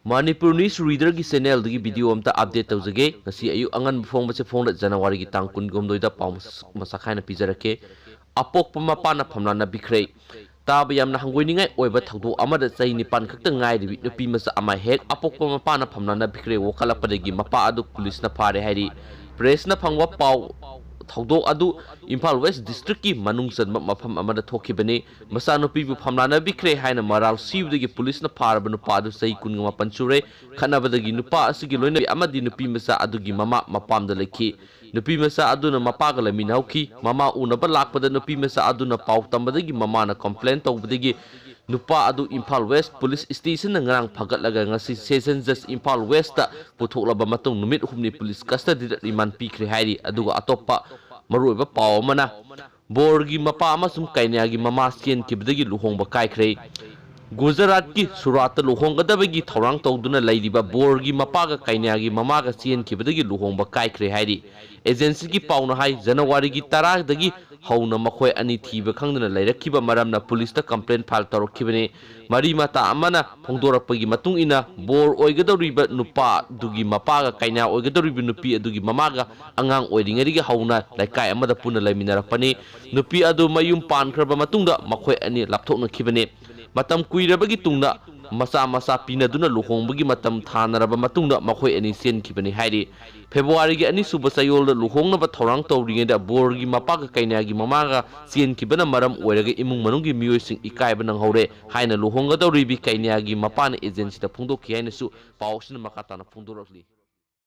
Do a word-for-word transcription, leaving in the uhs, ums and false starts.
Manipur news ꯔꯤꯗꯔꯒꯤ ꯆꯦꯅꯦꯜꯗꯒꯤ video ꯑꯝꯇ update ꯇꯧꯖꯒꯦ꯫ ꯉꯁꯤ ꯑꯌꯨꯛ ꯑꯉꯟꯕ ꯐꯣꯡꯕꯁꯦ ꯐꯣꯡꯂꯦ, ꯖꯅꯋꯥꯔꯤꯒꯤ ꯇꯥꯡ ꯀꯨꯟꯒ ꯍꯨꯝꯗꯣꯏꯗ ꯄꯥꯎ ꯃꯁ-, ꯃꯁꯛ ꯍꯥꯏꯅ ꯄꯤꯖꯔꯛꯀꯦ꯫ ꯑꯄꯣꯛꯄ ꯃꯄꯥꯅ ꯐꯝꯂꯥꯟꯅꯕꯤꯈ꯭ꯔꯦ꯫ ꯇꯥꯕ ꯌꯥꯝꯅ ꯍꯪꯒꯣꯏꯅꯤꯡꯉꯥꯏ ꯑꯣꯏꯕ ꯊꯧꯗꯣꯛ ꯑꯃꯗ ꯆꯍꯤ ꯅꯤꯄꯥꯟ ꯈꯛꯇ ꯉꯥꯏꯔꯤꯕꯤ ꯅꯨꯄꯤ ꯃꯆꯥ ꯑꯃ ꯍꯦꯛ ꯑꯄꯣꯛꯄ ꯃꯄꯥꯅ ꯐꯝꯂꯥꯟꯅꯕꯤꯈ꯭ꯔꯦ ꯋꯥꯈꯠꯂꯛꯄꯗꯒꯤ ꯃꯄꯥ ꯑꯗꯨ ꯄꯨꯂꯤꯁꯅ ꯐꯥꯔꯦ ꯍꯥꯏꯔꯤ꯫ ꯄ꯭ꯔꯦꯁꯅ ꯐꯪꯕ ꯄꯥꯎ, ꯊꯧꯗꯣꯛ ꯑꯗꯨ ꯏꯝꯐꯥꯜ ꯋꯦꯁ ꯗꯤꯁꯇ꯭ꯔꯤꯛꯀꯤ ꯃꯅꯨꯡ ꯆꯟꯕ ꯃꯐꯝ ꯑꯃꯗ ꯊꯣꯛꯈꯤꯕꯅꯤ꯫ ꯃꯆꯥꯅꯨꯄꯤꯕꯨ ꯐꯝꯂꯥꯟꯅꯕꯤꯈ꯭ꯔꯦ ꯍꯥꯏꯅ ꯃꯔꯥꯜ ꯁꯤꯕꯗꯒꯤ ꯄꯨꯂꯤꯁꯅ ꯐꯥꯔꯕ ꯅꯨꯄꯥ ꯑꯗꯨ ꯆꯍꯤ ꯀꯨꯟꯒ ꯃꯥꯄꯟ ꯁꯨꯔꯦ꯫ ꯈꯠꯅꯕꯗꯒꯤ ꯅꯨꯄꯥ ꯑꯁꯤꯒꯤ ꯂꯣꯏꯅꯕꯤ ꯑꯃꯗꯤ ꯅꯨꯄꯤ ꯃꯆꯥ ꯑꯗꯨꯒꯤ ꯃꯃꯥ ꯃꯄꯥꯝꯗ ꯂꯩꯈꯤ꯫ ꯅꯨꯄꯤ ꯃꯆꯥ ꯑꯗꯨꯅ ꯃꯄꯥꯒ ꯂꯩꯃꯤꯟꯅꯍꯧꯈꯤ꯫ ꯃꯃꯥ ꯎꯅꯕ ꯂꯥꯛꯄꯗ ꯅꯨꯄꯤ ꯃꯆꯥ ꯑꯗꯨꯅ ꯄꯥꯎ ꯇꯝꯕꯗꯒꯤ ꯃꯃꯥꯅ ꯀꯝꯄ꯭ꯂꯦꯟ ꯇꯧꯕꯗꯒꯤ ꯅꯨꯄꯥ ꯑꯗꯨ ꯏꯝꯐꯥꯜ ꯋꯦꯁ ꯄꯨꯂꯤꯁ ꯁ꯭ꯇꯦꯁꯟꯗ ꯉꯔꯥꯡ ꯐꯒꯠꯂꯒ ꯉꯁꯤ ꯁꯦꯁꯟ ꯖꯖ ꯏꯝꯐꯥꯜ ꯋꯦꯁꯇ ꯄꯨꯊꯣꯛꯂꯕ ꯃꯇꯨꯡ ꯅꯨꯃꯤꯠ ꯍꯨꯝꯅꯤ ꯄꯨꯂꯤꯁ ꯀꯁꯇꯗꯤꯗ ꯔꯤꯃꯥꯟ ꯄꯤꯈ꯭ꯔꯦ ꯍꯥꯏꯔꯤ꯫ ꯑꯗꯨꯒ ꯑꯇꯣꯞꯄ ꯃꯔꯨꯑꯣꯏꯕ ꯄꯥꯎ ꯑꯃꯅ, ꯕꯣꯔꯒꯤ ꯃꯄꯥ ꯑꯃꯁꯨꯡ ꯀꯩꯅ꯭ꯌꯥꯒꯤ ꯃꯃꯥ ꯆꯦꯟꯈꯤꯕꯗꯒꯤ ꯂꯨꯍꯣꯡꯕ ꯀꯥꯏꯈ꯭ꯔꯦ꯫ ꯒꯨꯖꯔꯥꯠꯀꯤ ꯁꯨꯔꯥꯠꯇ ꯂꯨꯍꯣꯡꯒꯗꯕꯒꯤ ꯊꯧꯔꯥꯡ ꯇꯧꯗꯨꯅ ꯂꯩꯔꯤꯕ ꯕꯣꯔꯒꯤ ꯃꯄꯥꯒ ꯀꯩꯅ꯭ꯌꯥꯒꯤ ꯃꯃꯥꯒ ꯆꯦꯟꯈꯤꯕꯗꯒꯤ ꯂꯨꯍꯣꯡꯕ ꯀꯥꯏꯈ꯭ꯔꯦ ꯍꯥꯏꯔꯤ꯫ ꯑꯦꯖꯦꯟꯁꯤꯒꯤ ꯄꯥꯎꯅ ꯍꯥꯏ, ꯖꯅꯋꯥꯔꯤꯒꯤ ꯇꯔꯥꯗꯒꯤ ꯍꯧꯅ ꯃꯈꯣꯏ ꯑꯅꯤ ꯊꯤꯕ ꯈꯪꯗꯅ ꯂꯩꯔꯛꯈꯤꯕ ꯃꯔꯝꯅ ꯄꯨꯂꯤꯁꯇ ꯀꯝꯄ꯭ꯂꯦꯟ ꯐꯥꯏꯜ ꯇꯧꯔꯛꯈꯤꯕꯅꯤ꯫ ꯃꯔꯤ ꯃꯇꯥ ꯑꯃꯅ ꯐꯣꯡꯗꯣꯔꯛꯄꯒꯤ ꯃꯇꯨꯡ ꯏꯟꯅ, ꯕꯣꯔ ꯑꯣꯏꯒꯗꯧꯔꯤꯕ ꯅꯨꯄꯥ ꯑꯗꯨꯒꯤ ꯃꯄꯥꯒ ꯀꯩꯅ꯭ꯌꯥ ꯑꯣꯏꯒꯗꯧꯔꯤꯕ ꯅꯨꯄꯤ ꯑꯗꯨꯒꯤ ꯃꯃꯥꯒ ꯑꯉꯥꯡ ꯑꯣꯏꯔꯤꯉꯩꯗꯒꯤ ꯍꯧꯅ ꯂꯩꯀꯥꯏ ꯑꯃꯗ ꯄꯨꯟꯅ ꯂꯩꯃꯤꯟꯅꯔꯛꯄꯅꯤ꯫ ꯅꯨꯄꯤ ꯑꯗꯨ ꯃꯌꯨꯝ ꯄꯥꯟꯈ꯭ꯔꯕ ꯃꯇꯨꯡꯗ ꯃꯈꯣꯏ ꯑꯅꯤ ꯂꯥꯞꯊꯣꯛꯅꯈꯤꯕꯅꯤ꯫ ꯃꯇꯝ ꯀꯨꯏꯔꯕꯒꯤ ꯇꯨꯡꯗ ꯃꯆꯥ ꯃꯆꯥ ꯄꯤꯅꯗꯨꯅ ꯂꯨꯍꯣꯡꯕꯒꯤ ꯃꯇꯝ ꯊꯥꯅꯔꯕ ꯃꯇꯨꯡꯗ ꯃꯈꯣꯏ ꯑꯅꯤ ꯆꯦꯟꯈꯤꯕꯅꯤ ꯍꯥꯏꯔꯤ꯫ ꯐꯦꯕ꯭ꯔꯨꯋꯥꯔꯤꯒꯤ ꯑꯅꯤꯁꯨꯕ ꯆꯌꯣꯜꯗ ꯂꯨꯍꯣꯡꯅꯕ ꯊꯧꯔꯥꯡ ꯇꯧꯔꯤꯉꯩꯗ ꯕꯣꯔꯒꯤ ꯃꯄꯥꯒ ꯀꯩꯅ꯭ꯌꯥꯒꯤ ꯃꯃꯥꯒ ꯆꯦꯟꯈꯤꯕꯅ ꯃꯔꯝ ꯑꯣꯏꯔꯒ ꯏꯃꯨꯡ ꯃꯅꯨꯡꯒꯤ ꯃꯤꯑꯣꯏꯁꯤꯡ ꯏꯀꯥꯏꯕ ꯅꯪꯍꯧꯔꯦ ꯍꯥꯏꯅ ꯂꯨꯍꯣꯡꯒꯗꯧꯔꯤꯕꯤ ꯀꯩꯅ꯭ꯌꯥꯒꯤ ꯃꯄꯥꯅ ꯑꯦꯖꯦꯟꯁꯤꯗ ꯐꯣꯡꯗꯣꯛꯈꯤ ꯍꯥꯏꯅꯁꯨ ꯄꯥꯎ ꯑꯁꯤꯅ ꯃꯈꯥ ꯇꯥꯅ ꯐꯣꯡꯗꯣꯔꯛꯂꯤ꯫